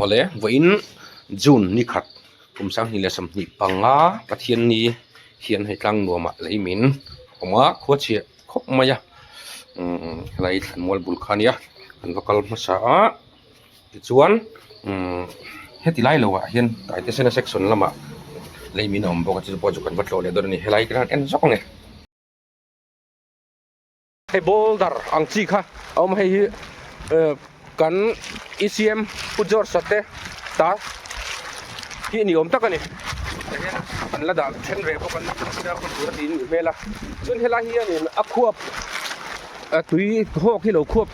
Awle vawiin June ni khat kum 2025 Pathianni hian hei tlang nuamah lei min awm a khua chhiah khawp mai a umm helai thlanmual bul kha a nia kan va kal hmasa a tichuan umm heti lai lo ah hian taitesena section lamah lei min a awm bawk a chu pawh chu kan va tlawh leh dawn a ni helai kan han en zawk ang e. Hei boulder ang chi kha a awm a hei hi kan ECM Pu George a te ta hi ni awm tak a ni tah hian an la dah then ve bawk an siam tur a tiin nih hmel a chuan helai hianin a khuap tui hawk hi lo khuap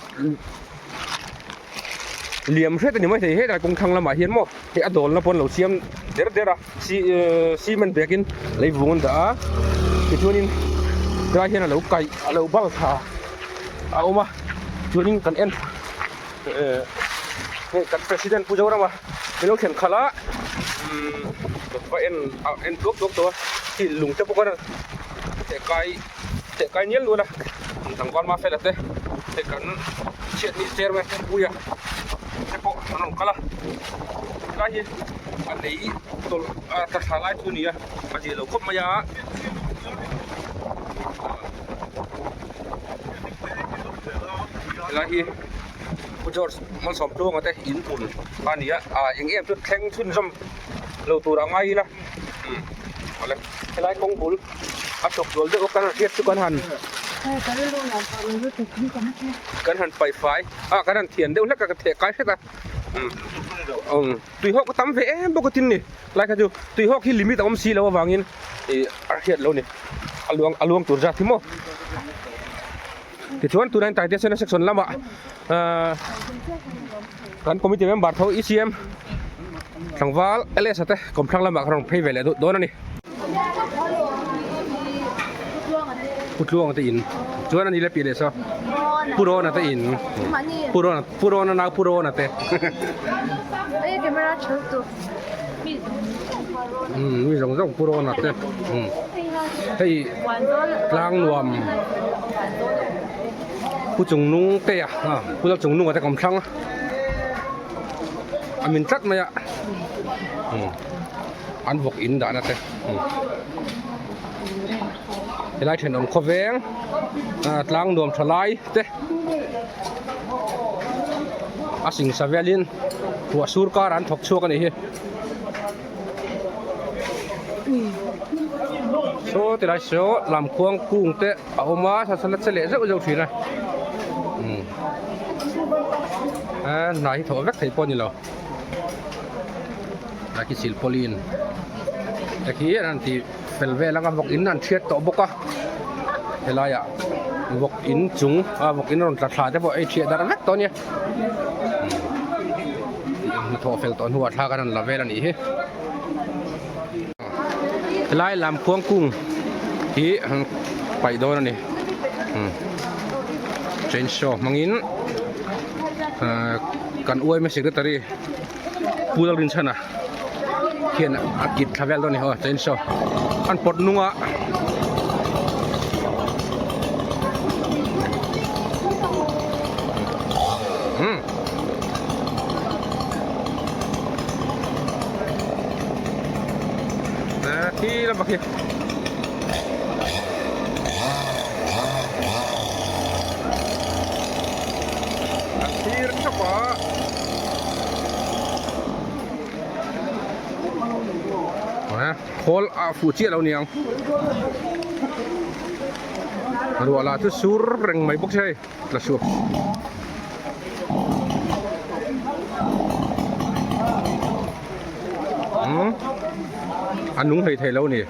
liam hret a ni maithei hetlai kawng thlang lamah hian maw hei a dawlna pawh an lo siam der der a cement bag in lei vung an dah a tichuanin helai hian a lo kaih a lo bal tha a awm a chuanin kan en eh hei kan president Pu Zorama min lo thlen khalh a umm va en a en tuak tuak tawh a khi lung te pawh kha teh kai teh kai nial nual a tlangval mafela te hei kan chhiatni chairman te puia te pawh an rawn kal a helai hi a lei tawlh a tla thla lai chu a ni a a zia lo khawp mai a helai hi Pu George Malsawmtluanga te in hmun a ni a ah eng em chu thleng chhunzawm lo tur a ngai ila umm awle helai kawng bul. A chawk dual deuh a kan han hriat chu kan han kan han paih fai a kan han thian deuh hlek a ka theh kai hret a umm tui hawk a tam ve em bawk a tin ni lai kha chu tui hawk hi limit a awm si lo avangin ih a hriat lo ni a luang a luang tur zat hi maw tichuan tunah hian Taitesena section lamah ahh kan committee member tho ECM tlangval LS a te kawmthlang lamah ka rawn phei ve leh duh dawn a ni. Pu Tluanga te in chuan a ni le pi leh saw Pu Rawna te in Pu Rawna Pu Rawna nau Pu Rawna te umm mi zawng zawng Pu Rawna te umm hei tlang nuam Pu Chungnung te a Pu Lalchungnunga te kawmthlang a min tlat mai a umm. An vawk in dahna te helai thenawm khawveng tlang nuam tha lai te a singsa velin ruah sur kar an thawk chhuak a nih hi saw ti lai saw lamkhuang kung te a awm a sa la che leh zeuh zeuh thin a hna hi thawh vek thei pawh a ni lo. Lai khi silpauline te khi an han tih fel vel anga vawk in an thiat tawh bawk a helaiah vawk in chung a vawk in rawn tla thla te pawh ei thiah darh vek tawh a nia hnathawh fel tawh hnuah thla kan han la vel a nih hi helai lam khuang kung hi an paih dawn a ni chainsaw hmangin ahh. Kan uaima secretary Pu Lalrinchhana hian a kit thla vel dawn a ni haw chainsaw an pawt nung a. Khi lamah khi. An thlir thap a. Khawl a fuh chiah lo niang. Ruah lah chu sur reng mai bawk si hei tla suak. Umm a nung hlei thei lo a ni.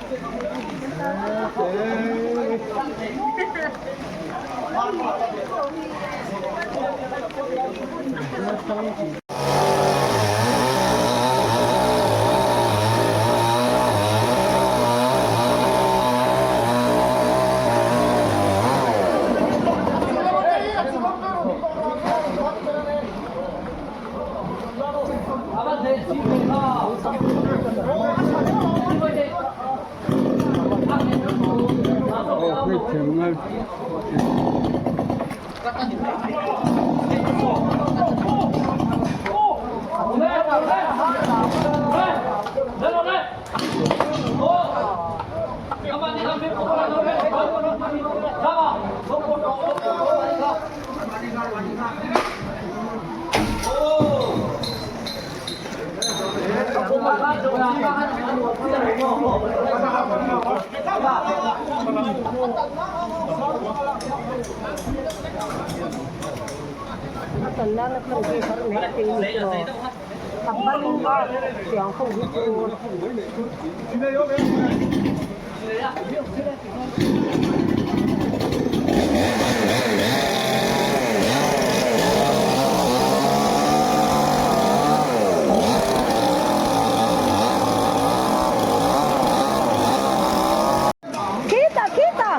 Khitah khitah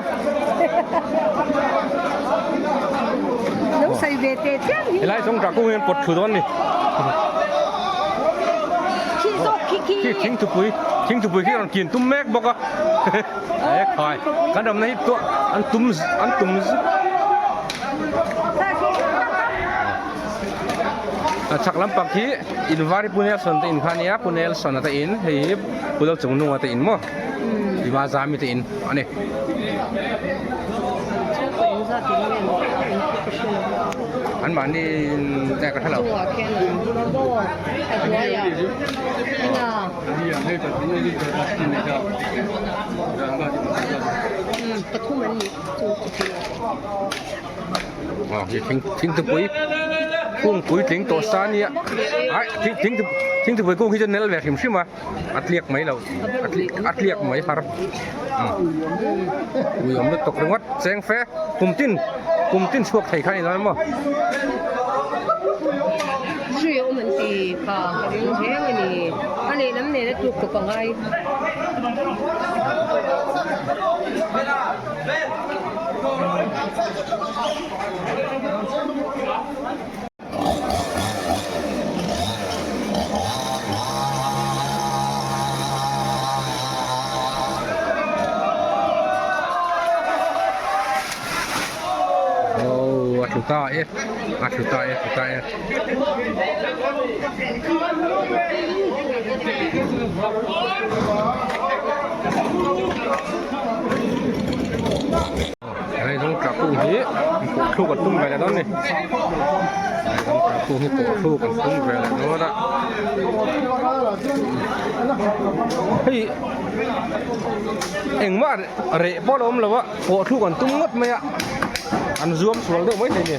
lo sawi ve teh chiam hi. Helai zawng tah kawng hian pawt thlu dawn ni. Khi zawk khi khi. Khi thingthupui thingthupui khi rawn kin tum mek bawk a. E khai kan ramna hi tuah an tum an tum A chhak lampang khi in var hi Pu Nelson te in kha ania Pu Nelson a te in hei hi Pu Lalchungnunga te in maw Ima Zami te in a ni. An mahni in e ka hre lo. Aw hi thing thingthupui kung puitling tawh sa ania ai thing thing thingthupui kung hi chu nel ve hrim hrim a a tliak mai lo a tliak a tliak mai har ui awm lutuk ringawt cheng fe kum tin kum tin chhuak thei kha a ni dawn maw. Hri a awm an ti kha ka ring reng a ni a lehlam nen a tluk tawp a ngai. Aw a tlu ta e a tlu ta e a tlu ta e. Hei zawng tah kung hi pawh thluk an tum ve leh dawn a ni hei zawng tah kung hi pawh thluk an tum ve leh dawn a hei engmah reh pawh a la awm lo a pawh thluk an tum ngawt mai a an zuam sual deuh mai thei a ni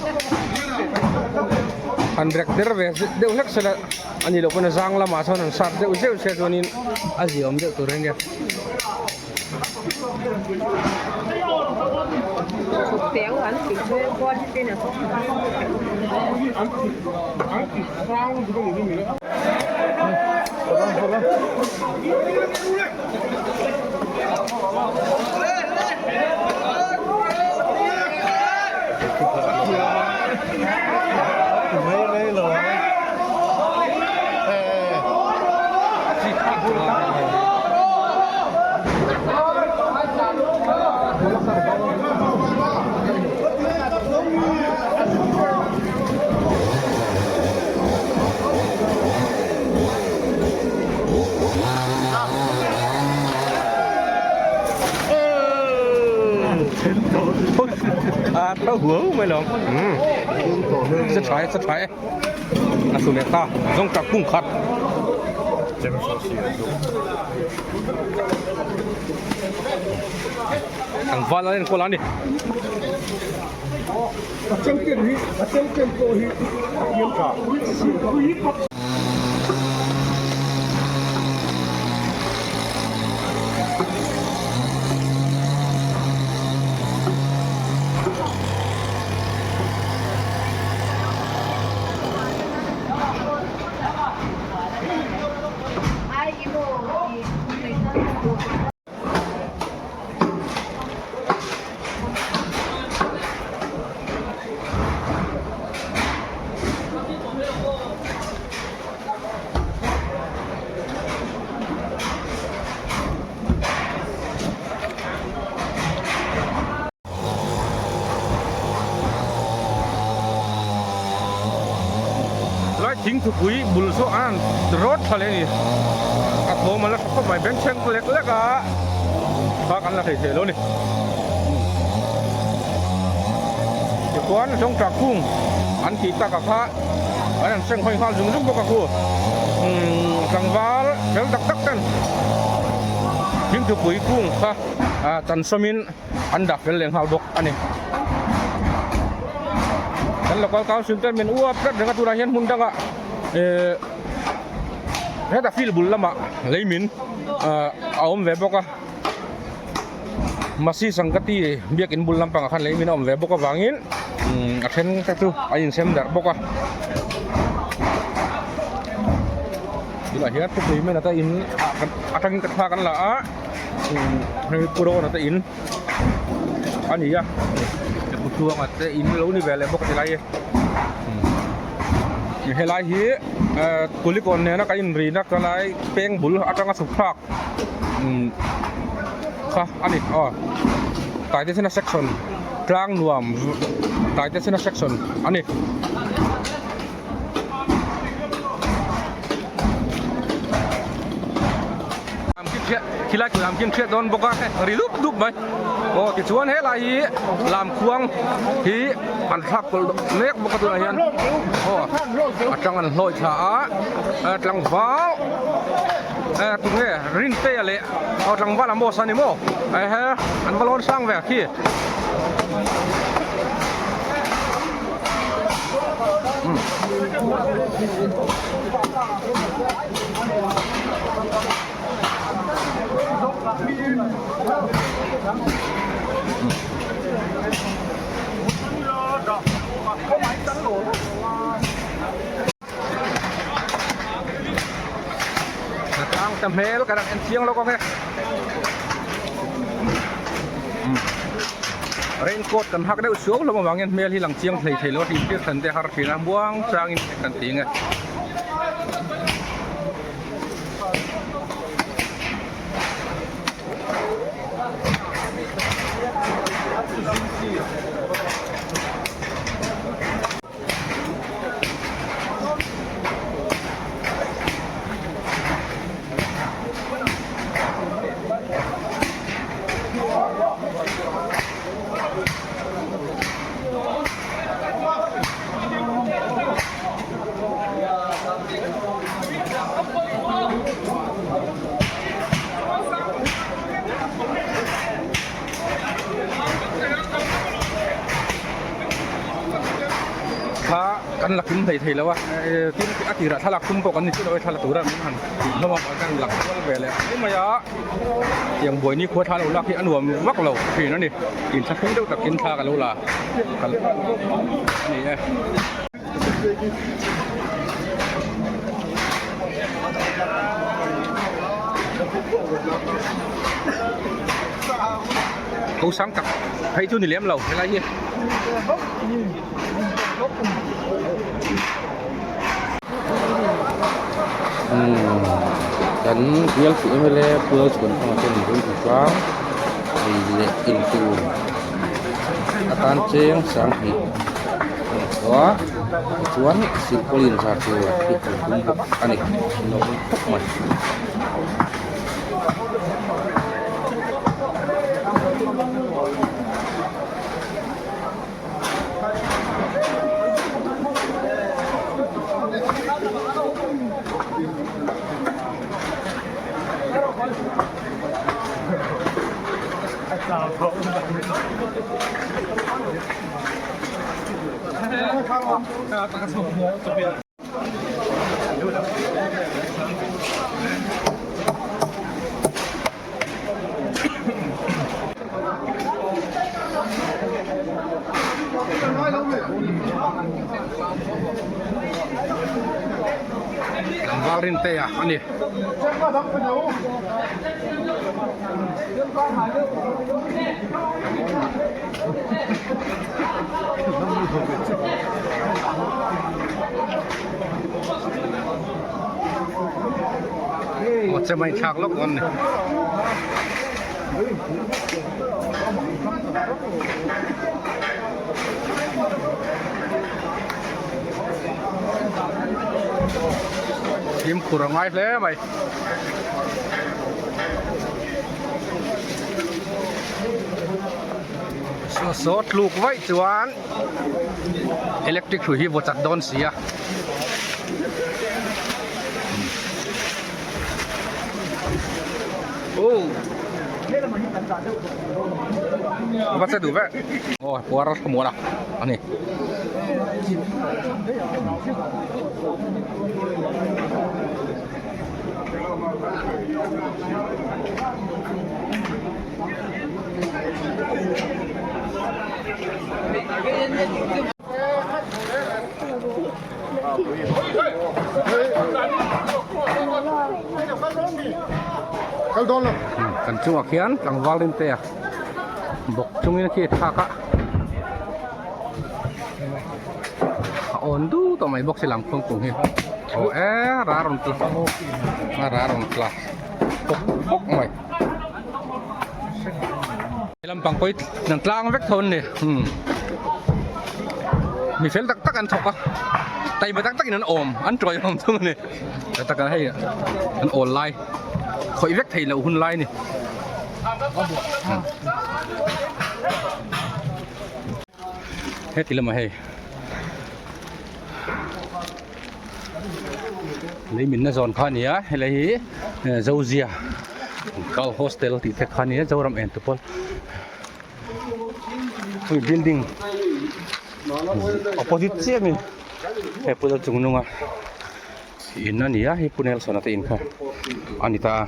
han rek der ve deuh hlek sela a nih loh pawn a zang lamah chuan an sat deuh zeuh se chuanin a ziaawm deuh tur a nia. A tho huau mai lo se tha e se tha e a su leh ta zawng tak kung khat ang val a enkawl a ni. Lai thingthupui bul chu an han rawt tha leh a ni a thawm a la tha khawp mai beng thleng lek lek a thla kan la thei thei lo a ni tichuan zawngtah kung an tih tak ah kha an han seng hawi nghal zung zung bawk a khu tlangval fel tak tak ten. Thingthupui kung kha ah chansawmin an dah fel leh nghal bawk a ni. Kan local council ten min uap tlat reng a tunah hian hmun dangah eh heta field bul lamah lei min ah a awm ve bawk a Masi Sangkati biakin bul lampangah khan lei min a awm ve bawk avangin a then te chu a insem darh bawk a. Tunah hian thupui men ata in atangin ka thla kan la a hei pu Rawna te in a ni a pu Tluanga te in lo ni ve leh bawk a ti lai hi helai hi Kulikawn nena kan inrina ka lai peng bul atanga chhuk thlak kha a ni aw Taitesena section tlang nuam Taitesena section a ni. Khilai khi lam khi an hriat dawn bawk a ri dup dup mai aw tichuan helai hi lamkhuang hi an thlak pawlh mek bawk a tunah hian aw a tang an hlawih thla a tlangval tunge Rintea leh aw tlangval Amos a ni maw ehe an va lawn sang ve khi. Tlang ta hmel ka rak en chiang lawk ang e. Raincoat kan hak deuh suau hlawm avangin hmel hi lang chiang hlei thei lo a tih tir thlan te har thin a muang changin kan ti ang e. Thla kan la kim hlei thei lo a tin a tirah thlalak tum pawh kan ni chiah lo a thla la tura min han tih hlawm a kan la kual ve leh mai mai a tiang buai ni khua thla lo lak hi a nuam vak lo thin a ni inthlahrung deuh takin thla ka lo la a ni e. Ko sang tak phei chu ni lem lo helai hi. Kan bial fuh em ele pual chhuan kawngah chuan in rawng tlang ei leh in tur atan cheng sanghnih a ni tawh a tichuan silpauline zar tur hi an tum bawk a ni nuam khawp mai. Tlangval Rintea a ni. Aw che mai thlak lawk dawn ni. Fimkhur a ngai hle mai. Saw saw tluk vaih chuan electric hrui hi vaw chat dawn si a. Oh. Va che duh vek. Aw puar thlamuan a ani. Kan chungah khian tlangval rin te a bawk chungin khi a thlak a a awn du tawh mai bawk si lam khuang kung hi aw e ra rawn tla a ra rawn tla pawk pawk mai lampang pawh hi an tlang vek tho an ni umm mi fel tak tak an thawk a taima tak takin an awm an tuai awm thung a ni tak tak a hei an awl lai khawih vek theih loh hun lai a ni. Heti lamah hei lei minna zawn kha a ni a helai hi Zozia girl hostel tih te kha a ni a Zoram en te pawl hei building opposite chiah a ni hei pawh chu chung nunga in a ni a hei Pu Nelson a te in kha a ni ta a.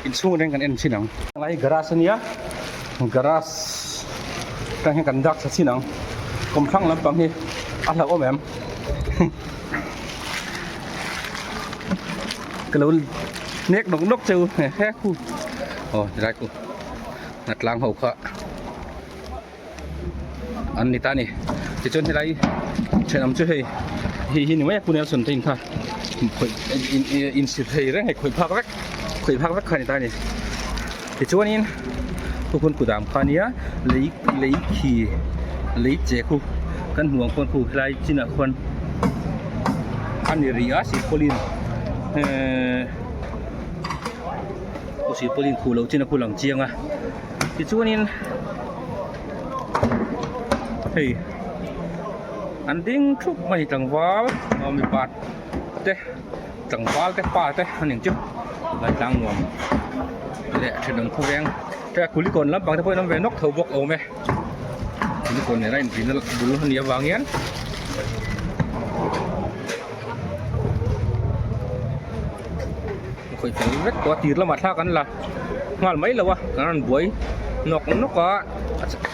Inchhung atang kan en chin ang. Helai hi garage a nia garage atang hian kan dak thla chin ang kawmthlang lampang hi a hlauhawm em. Ka lo nek nawk nawk cheu he he khu aw tilai khu a tlang ho kha an ni ta a ni tichuan helai thenawm chu hei hei hi ni mai a Pu Nelson te in kha khawih in si thei reng hei khawih phak vek khawih phak vek kha a ni ta a ni tichuanin khu hun kudam kha a nia lei lei khi lei che khu kan hmuh ang khuan khu helai chinah khuan a ni rih a silpauline ehh silpauline khuh loh chin a khu lang chiang a tichuanin hei an ding thup mai tlangval mipa te. Tlangval te pa te a ning chu lai tlang nuam leh thenawm khawveng te kulikawn lampang te pawhin an awm ve nawk tho bawk awm e kulikawn nena inpin na bul a nih avang hian khawih fel vek tawh a tir lamah thlak an la nghal mai lo a kan rawn buai nawk nawk a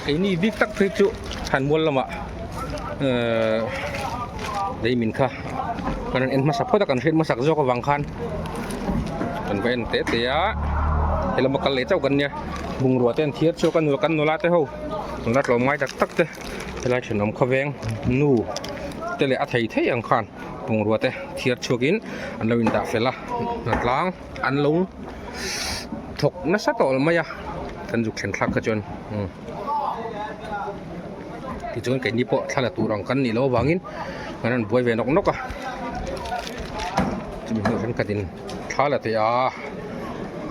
keini bik tak phei chu thlanmual lamah ehh lei min kha kan rawn en hmasa phawt a kan hriat hmasak zawk avang khan kan va en teh teh a helama kal leh chauh kan nia bungrua te an thiar chhuak a kan nula te ho nula tlawm ngai tak tak te helai thenawm khawveng nu te leh a thei thei ang khan bungrua te thiar chhuak in an lo indah fel a hnatlang an lo thawk nasa tawh mai a kan zuk thlen thlak kha chuan umm. Tichuan keini pawh thla la tur ang kan nih loh avangin kan rawn buai ve nawk nawk a chumi hnuah thenkhatin thla la teh a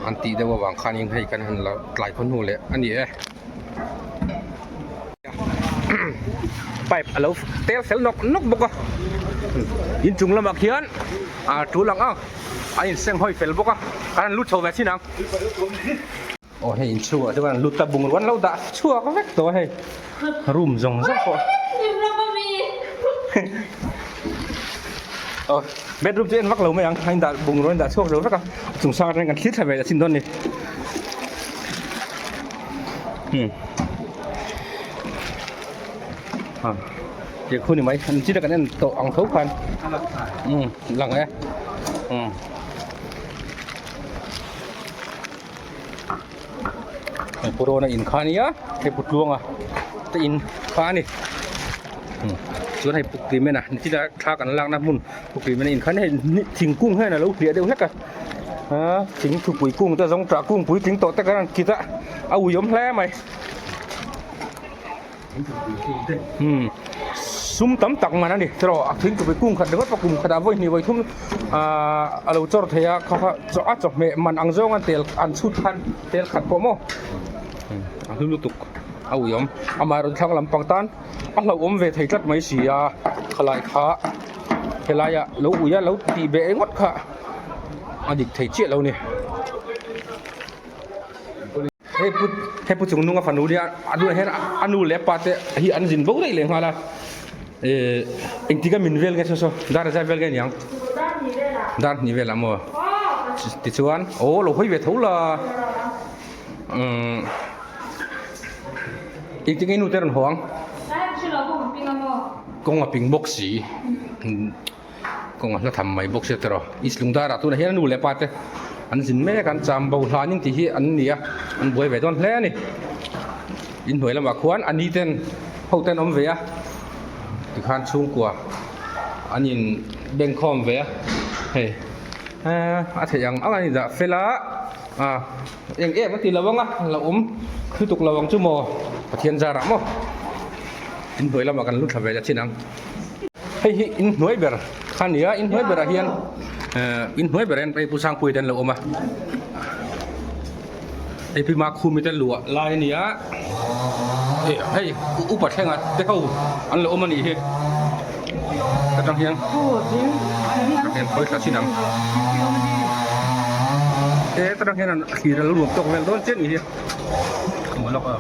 an tih deuh avang khanin hei kan han la tlai khaw hnu leh a ni e pipe a lo tel fel nawk nawk bawk a inchung lamah khian a tul ang ang a inseng hawi fel bawk a kan han lut chho ve chin ang. Aw hei inchhungah chuan an lut a bungrua an lo dah chhuak vek tawh a hei room zawng zawng pawh aw bedroom chu en vak lo mai ang a indah bungrua a indah chhuak zo vek a chung sang atangin kan thlir thla ve leh chin dawn a ni hmm a tiang khu ni mai an china kan en tawh ang tho khan um lang e um. Hei purona in kha ania hei putluanga te in kha ani chuan hei puktuimena nichina thla kan lakna hmun puktuimena in kha ni hei thingkung hian alo hliah deuh hlek a a thing thupui kung te zawng tah kung puitling tawh te kan rawn kit a a ui awm hle mai. Sum tam tak man a ni tiraw a thingtupui kung khat ringawt pawh kum khatah vawi hnih vawi thum ahh a lo chawr thei a kha kha chaw a chawhmeh man ang zawng a tel an chhut khan tel khat pawh maw a hlu lutuk a ui awm amaherawhchu thlang lampang tan a hlauhawm ve thei tlat mai si a khalai kha helaiah lo ui a lo tih beh ringawt kha a dik thei chiah lo a ni. Hei pu hei pu chung nunga fanu nia a nu hian a nu leh a pa te hi an zin bo daih leh nghal a ehh engtik a min vel nge saw saw dar zai vel nge niang dar hnih velah maw tichuan aw lo hawi ve tho la umm engtik nge i nu te rawn haw ang kawng a ping bawk si. Kawng a hla tham mai bawk sia tiraw. East Lungdar ah tunah hian a nu leh pa te an zin mek a, an cham bo hlan in tih hi an ni a, an buai ve dawn hle a ni. Inhnuai lamah khuan a ni ten ho ten awm ve a, tikhan chhungkua an in beng khawm ve a, hei a theih ang ang a ni dah fel a, ah eng em a ti lo ang a, lo awm lutuk lo ang chu maw Pathian zarah maw inhnuai lamah kan lut thla ve leh chin ang. Hei hi inhnuai ber kha a ni a inhnuai berah hian ehh inhnuai berah hian hei Pu Sangpuii te an lo awm a hei Pi Makhumi te luah lai a ni a eh hei upa thlenga te ho an lo awm a nih hi atang hian atang hian khawi thla chin ang e atang hian an thlir a lo nuam tawk vel dawn chiah a nih hi ka hmu lawk a.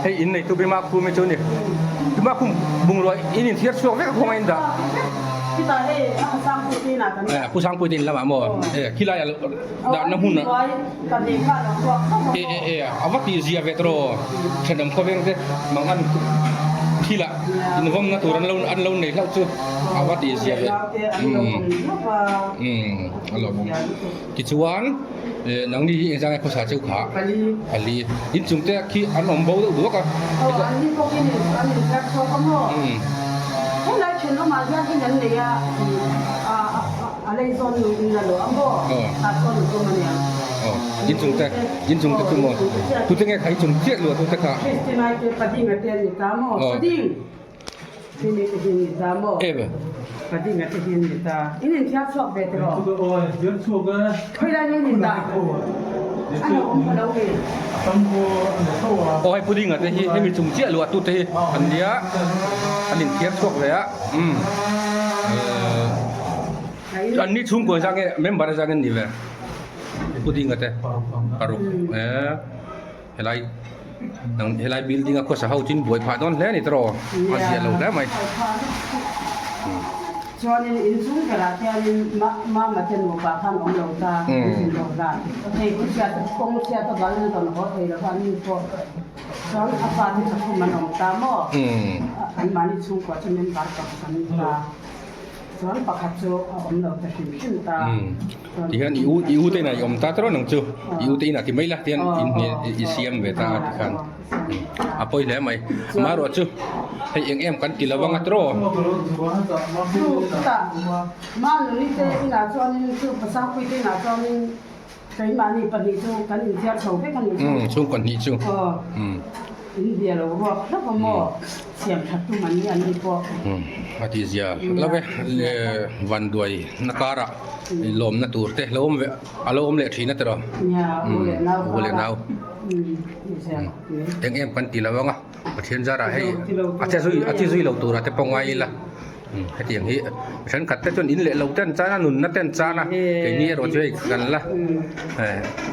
Hei in neitu Bima Khum hi chu a ni. Bima Khum bungrua in inthiar chhuak vek a khawnga in dah. Pu Sangpuii te in lamah maw? Khilai ah dahna hmun ah e e e a va tih zia ve tawh thenawm khawveng te mang an thil ah invawmna tur an lo an lo nei hlauh chu a va tih zia ve umm umm a lawmawm tichuan nangni hi engzah nge khawsa cheu kha pali inchung te khi an awm bo deuh duak a umm. A lei zawn nu in la lo a maw? Tah chuan an awm a nia. Aw, in chung te, in chung te chu maw? Tute nge kha i chung chiah luah tute kha? Christina te Padinga te an ni ta maw? Pading! Timi te hi an ni ta maw? Em. Padinga te hi an ni ta. In inthiar chhuak ve tiraw? Aw, inthiar chhuak e. Khawi lai nge in indah? A lo awm pha lo ve. A tam pawh a ni tho a. Aw, hei Pudinga te hi hemi chung chiah luah tute hi an nia, an inthiar chhuak ve a. Umm an ni chhungkaw zang nge member zang nge ni ve puding te paruk eh helai nang helai building a khawsa ho chin buai phah dawn hle ani tawh a zia lo hle mai chuanin inchung berah hianin mama te nupa khan awm lo ta in lo hlan hei khu chhiat kawng chhiat a bal an rawn haw thei lo va an ni pawh Chuan a fate pathum an awm ta maw? Anmahni chhungkua chu member pakhat an ni ta. Chuan pakhat chu a awm lo ta hrim hrim ta. Tihian i u i u te inah i awm ta tawrh nang chu. I u te inah ti mai la tihian in i siam ve ta a tikhan a pawi hle mai. Amaherawh chu hei eng em kan ti lo anga tawrh. Chu chutah Manuni te inah chuanin chu Pasangpui te inah chuanin Keimahni pahnih chu kan inziar chho vek a ni chu. Umm chhungkaw hnih chu. Aw. Umm. In bia lo ruak hlauh a maw? Siam that tum an ni an ni pawh. Umm a tih zia lo e. Le vanduai na karah lawmna tur te lo awm ve a lo awm leh thin a tiraw. Nia u leh nau U leh nau. Umm tih zia Eng em kan ti lo ang a Pathian zarah hei a che zui a chi zui lo turah te pawh ngai ila. Hetiang hi thenkhat te chuan in leh lo te an chan a nunna te an chan a keini erawh chu hei kan la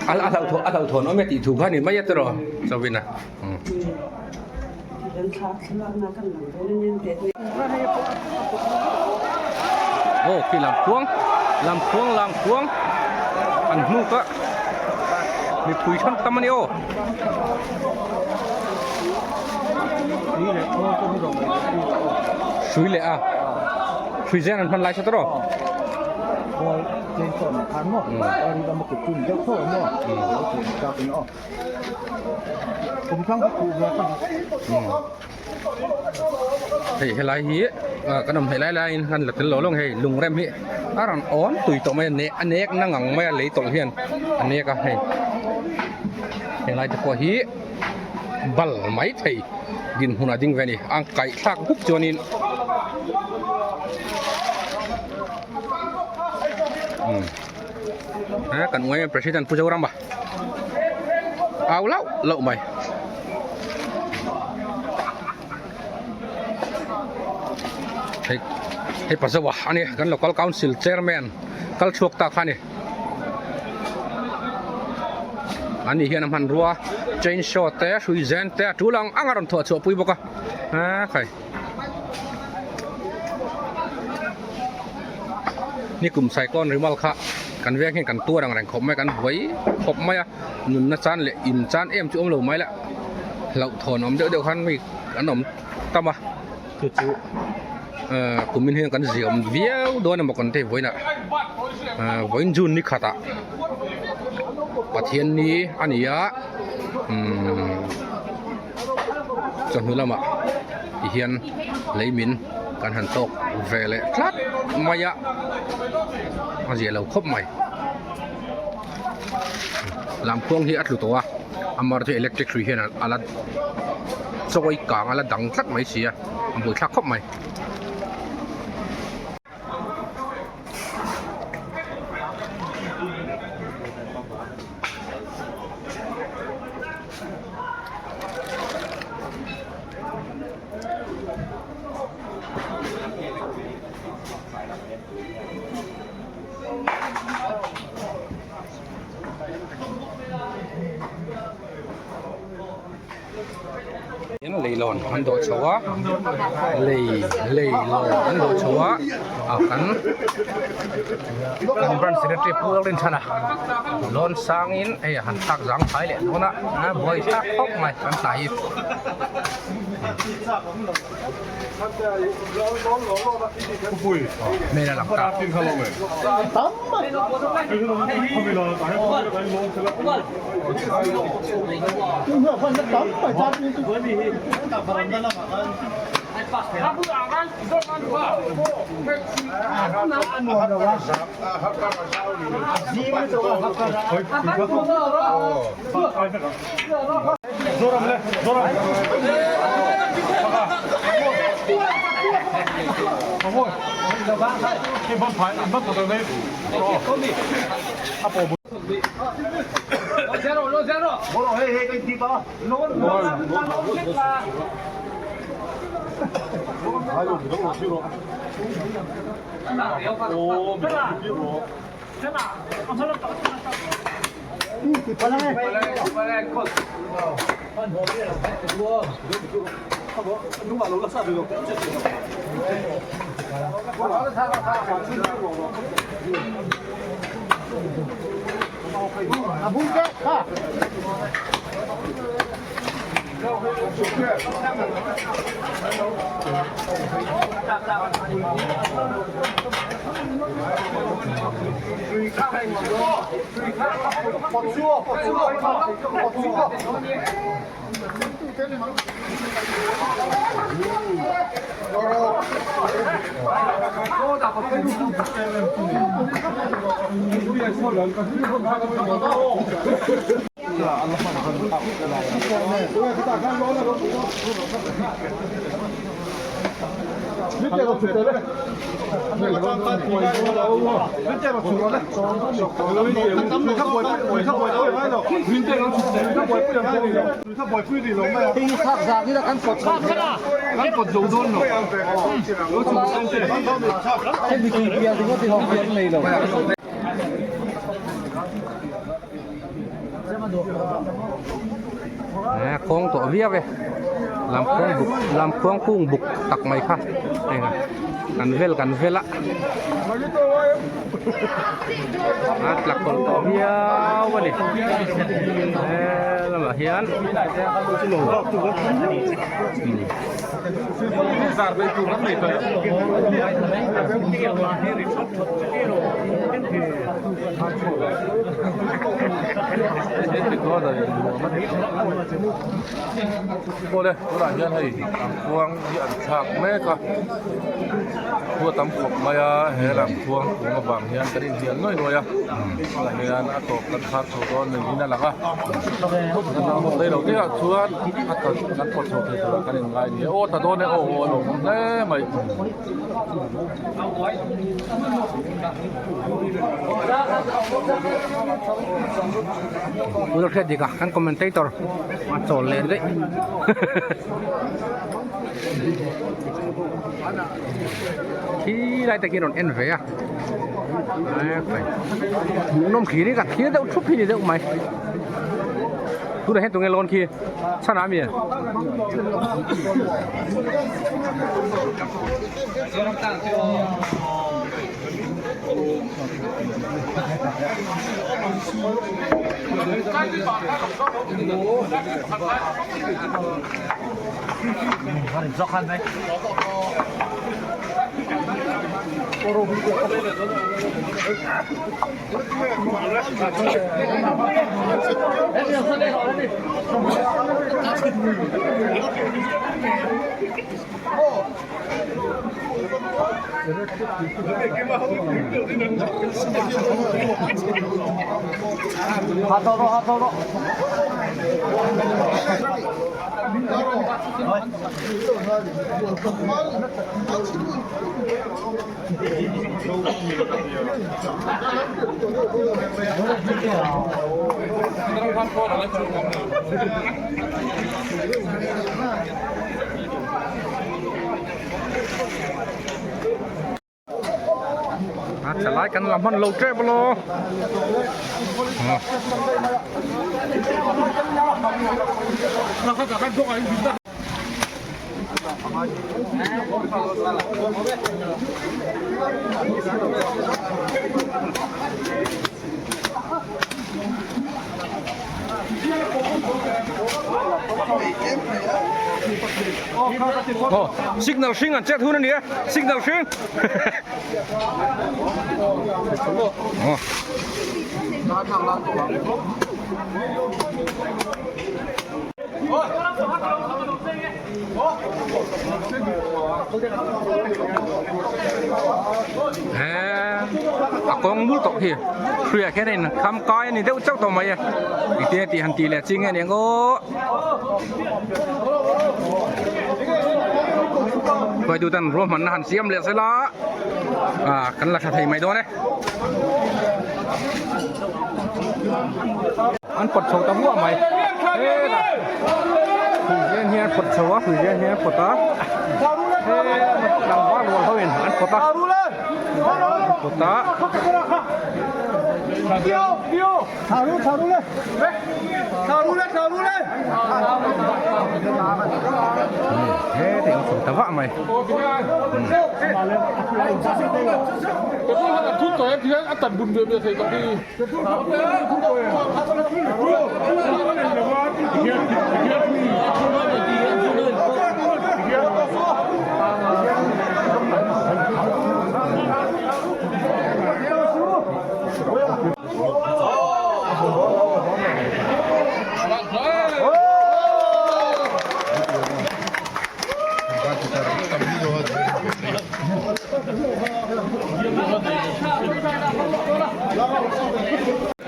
a hlauhthawn a hlauhthawn awm e tih thu kha a ni mai a tiraw Chawina. Aw khi lam khuang Lamkhuang lamkhuang an hnuk a mipui than tam a ni aw. Hrui leh a hrui zen an hman lai sa tawh Hei helai hi kan awm hnaih lai laiin kan la tel lo lawng hei lungrem hi a rawn awn tui tawh mai a ne a nek na ngang mai a lei tawlh hian a nek a hei helai te pawh hi bal mai thei dinhmun a ding ve a ni a kaih thlak buk chuanin umm kan uai president Pu Zorama. Au lauh lauh mai. Hei hei Pazawa a ni kan local council chairman kal chhuak ta kha a ni. Ani hian a hmanrua chainsaw te hrui zen te a tul ang ang a rawn thawh chhuah pui bawk a a khai. Nikum cyclone rimal kha kan veng hian kan tuar ang reng khawp mai a kan buai khawp mai a nunna chan leh in chan em chu awm lo mai la hlauhthawn awm deuh deuh khan mi an awm tam a chu chu ahh kumin hian kan ziam viau dawn emaw kan ti vawiinah ahh vawiin june ni khatah Pathianni a ni a umm. Chawhnu lamah ti hian lei min kan han tawk ve leh tlat mai a, a zia lo khawp mai. Lamkhuang hi a tlu tawh a, a mar chu electric hrui hian a la chawi kang a la dang tlat mai si a, a buaithlak khawp mai. Leilawn an dawh chho a lei leilawn an dawh chho a ah kan kan branch secretary pu Lalrinchhana lawn sangin hei a han thlak zang phai leh dawn a a buai thlak khawp mai kan hnai hi. Hmel a lang ta. Kawng tawh viau e lamkhuang buk lamkhuang kung buk tak mai kha heng a. Kan vel kan vel a. A tla kawlh tawh viau a ni. He lamah hian Awle tunah hian hei lamkhuang hi an thlak mek a khua tam khawp mai a he lamkhuang kung avang hian kan inhnial nuai nuai a tunah hian a tawp kan khar chho dawn niin a lang a rei lo te ah chuan a tawp kan pawt chho thei tur ah kan inngai a ni aw ta dawn e aw aw a lawmawm hle mai. Tuna hriat dik a kan commentator a chawl leh daih khi lai te khi rawn en ve a hmuhnawm thlir hi ka thlir deuh thup hi ni deuh mai tunah hian tunge lawn khi chhan ah mi A thalai kan la hman lo tep alo Aw signal hring an chet hun a ni e signal hring aw. He a kawng mul tawh khi hruiah khian a in kham kai a ni deuh chauh tawh mai e engtin tih han tih leh chi nge ni ang aw hruaitu ten ruahmanna han siam leh sela ah kan la tha thei mai dawn e. An pawt chho ta huah mai hetah hruizen hian pawt chho a hruizen hian pawt a he tlangval rual ho in an pawt a an pawt a. He te ang chho ta vah mai.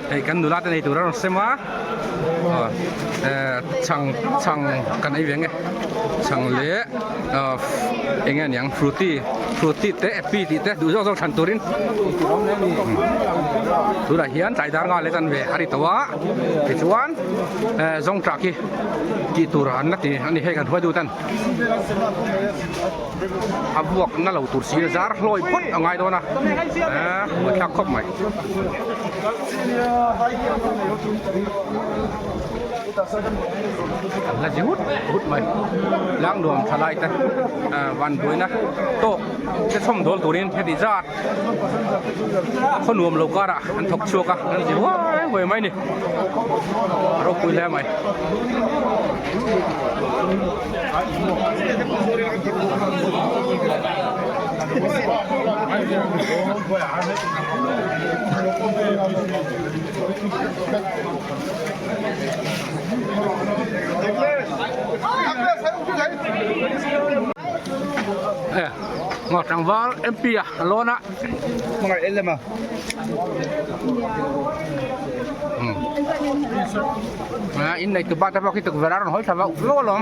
Hei kan nula te nei tur a rawn sem a chhang chhang kan ei ve nge chhang leh eng nge aniang frooti frooti te appy tih te duh zawk zawk thlan turin tunah hian tlai dar nga leh tan ve a ri tawh a tichuan zawngṭah khi tih tur an la ti a ni hei kan hruai dut a ni. A vuak na lo tur si zar hlawi phawt a ngai dawn a eh buaithlak khawp mai. An la zi hut hut mai. Tlang nuam tha lai te van buaina tawk te chhawm dawl turin heti zat khaw nuam lo karah an thawk chhuak a an zi huai huai mai a ni. A ropui hle mai. Tlangval MP a a lawn a. In nei tu pa te pawh khi tukverh a rawn hawi thla vauh vauh alawm.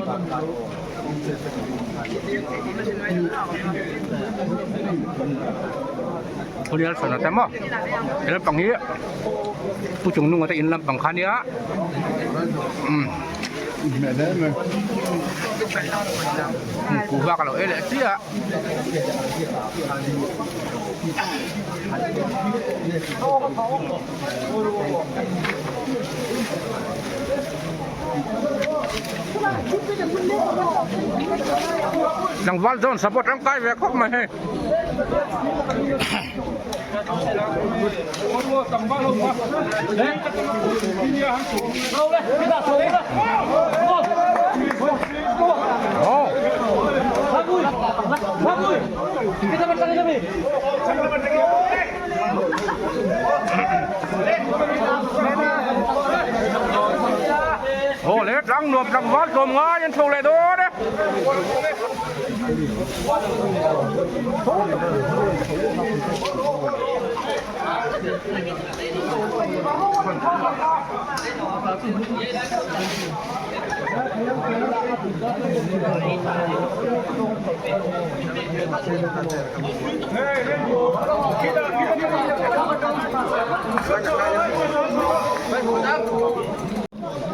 Khulial sawn a tam a he lampang hi pu chung nunga te in lampang kha ania umm kuhva ka lo ei leh chiah a. Tlangval zawn support tangkai ve khawp mai hei. Aw le tlang nuam tlangval tlawm ngai an chho leh dawn e.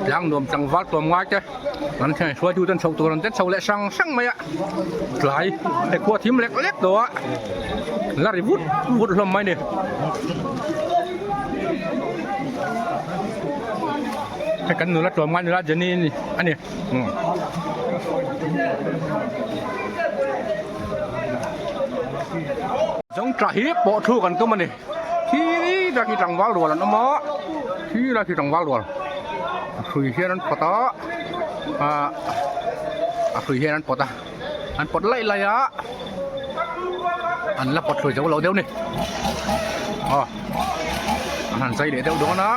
Tlang nuam tlangval tlawm ngai te an thlen hruaitu ten chhoh tur an ten chho leh sang sang mai a tlai he khua thim lek lek tawh a la ri vut vut hlawm mai a ni. Hei kan nula tlawm ngai nula Jenny a ni. Zawng tah hi pawh thu kan tum a ni khi lai khi tlangval rual an awm a khi lai khi tlangval rual a hrui hian an pawt a ah a hrui hian an pawt a an pawt laih laih a an la pawt hrui zo lo deuh a ni aw an han zai leh deuh dawn a.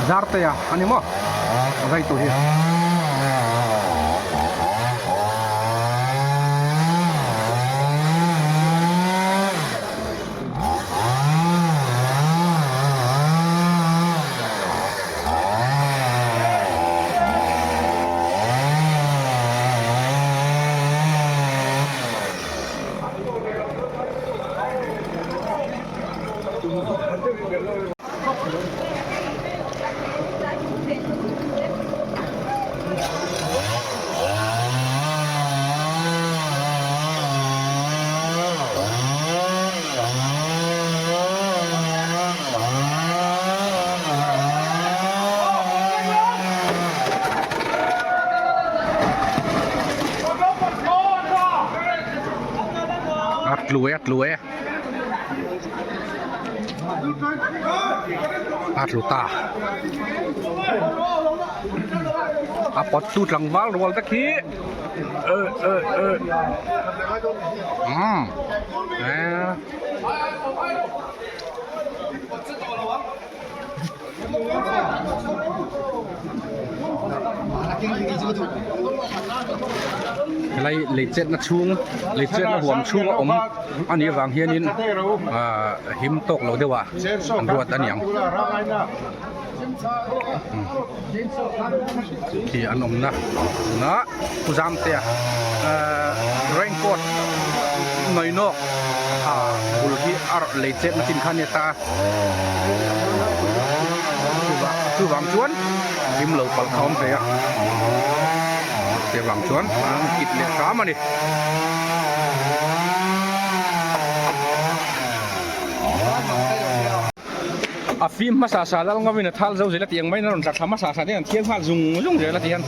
Zartea a ni maw a zai tur hi. A tlu e a tlu e a tlu ta a pawt tu tlangval rual te khi ơ ơ ơ umm e. Helai lei chetna chhung lei chetna huam chhung a awm a nih avang hianin ahh him tawk lo deuh ah an ruat a niang khi an awmna tunah Pu Zamtea ahh raincoat nawi nawk ah bul hi a lei chetna chin kha a nia ta a chuvang chuan him lo palh kha a awm thei a te vang chuan an kit leh hram a ni. A fim hmasa sa lal ngawin a thal zo zel a tih ang maiin a rawn tla thla hmasa sa te hian an thial nghal zung zung zel a ti hian.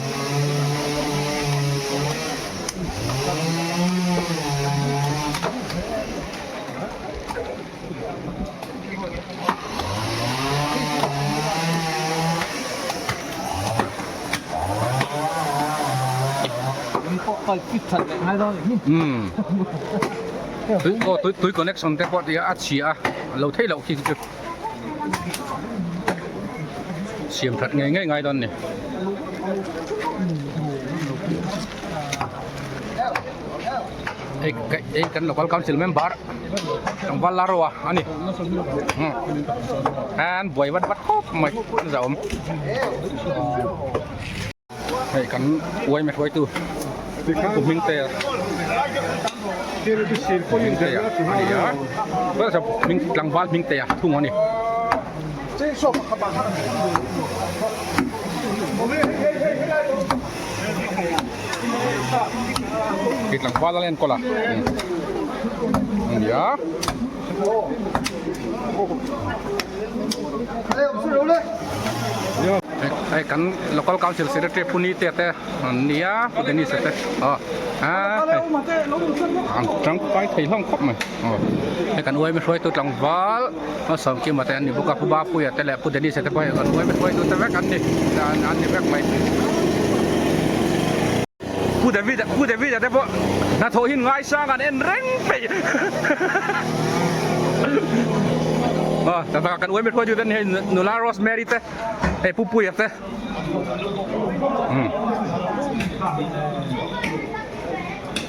Umm tui aw tui tui connection te pawh tia a chhia a lo theih loh khi chu siam that ngei ngei ngai dawn a ni. Hei hei kan local council member tlangval la ro a ani an buai vat vat khawp mai an zahawm hei kan uaime hruaitu pu Hmingtea Hmingtea ani a tlangval Hmingtea thung ani. Hei tlangval a la enkawl a nia hei kan local council secretary pu Nite te an nia pu Dennis a te aw an tangkai thei hlawm khawp mai aw hei kan uaimi hruaitu tlangval Malsawmkima te an ni bawk a pu Bapuia te leh pu Dennis a te pawh hei kan uaimi hruaitu te vek an ni an ni vek mai. Pu David Pu David a te pawh hnathawh hi ngaisang an en reng peih aw tak tak kan uaimi hruaitu te an ni hei nula Rosemary te hei Pu Puia te umm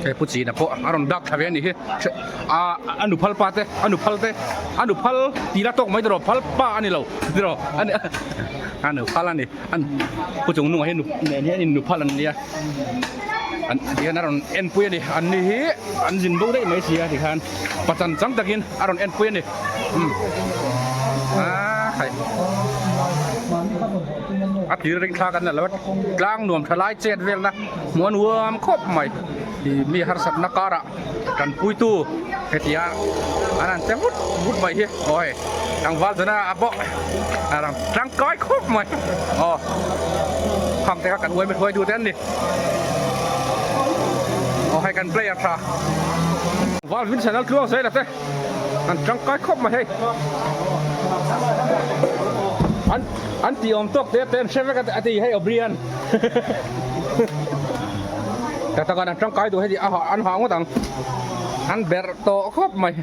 hei Pu China pawh a rawn dak thla ve a nih hi a a nu phal pa te a nu phal te a nu phal tih la tawk mai tawh phal pa a ni lo tiraw a nu phal a ni. An pu chung hnungah hian nu nen hian in nu phal an nia an hian a rawn enpui a ni an ni hi an zin bo daih mai si a tikhan pachan chang takin a rawn enpui a ni umm aa hai a tir ring thlak an la lo a tlang nuam tha lai chet velna hmuh a nuam khawp mai ih mi harsatna karah tanpuitu hetia an han che vut vut mai hi aw hei tlangval chuna a pawh a rawn tangkai khawp mai aw kham te kha kan uaimi hruai duh te an ni aw hei kan player tha val Vincent a tluang zel a te an tangkai khawp mai hei an an tih awm tawk te te an hre vek a ti hei O'Brien. Tak tak an tangkai duh heti a an hah ngawt ang an berh tawh khawp mai.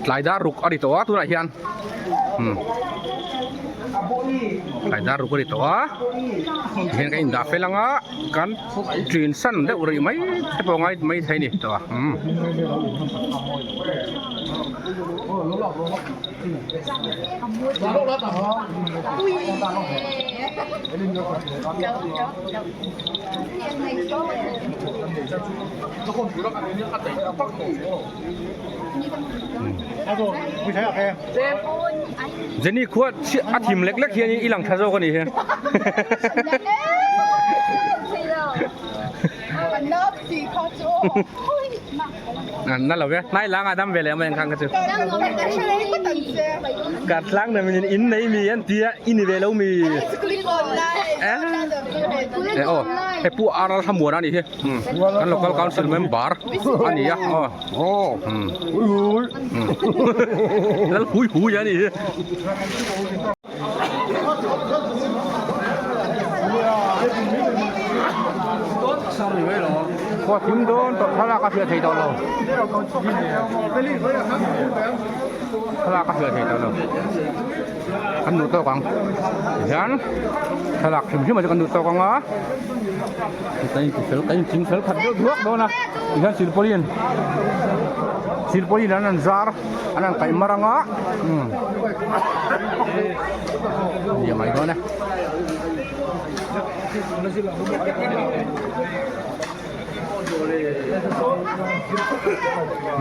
Tlai dar ruk a ri tawh a tunah hian tlai dar ruk a ri tawh a tihian kan indah fel ang a kan ṭin san deuh rih mai te pawh ngai mai thei a ni tawh a. Jenny khua a thim lek lek hian i lang tha zawk a nih hi. Na lo ve hnai lang a dam ve leh mai ang khang kha chu. Ka tlang na min in nei mi an tia i ni ve lo mi. E aw he pu Aral Thlamuan a nih hi kan local council member a ni a aw lal hui hui a nih hi. Khua thim dawn tawh thlalak a hriat thei tawh lo. Thlalak a hriat thei tawh lo. Kan duh tawk ang. Tihian thlalak hrim hrim ah chu kan duh tawk ang a. Kan inti fel kan inching fel khat deuh duak dawn a. Tihian silpauline silpauline an an zar an an kaih mar ang a. Umm nia mai dawn e.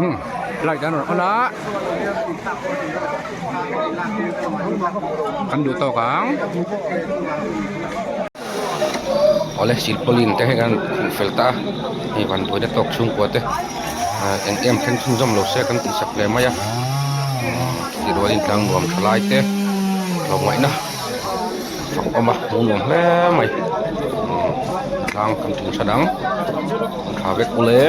Hmm, light an rawn on a kan duh tawk ang awle silpauline te hei kan khuh fel ta a hei van buaina tawk chhungkua te ah eng em thleng chhunzawm lo se kan tih sak hle mai a chutih rualin tlang nuam tha lai te tlawmngaihna. Fak awm a hmuh nuam hle mai tlang kan tum tha dang an tha vek ule.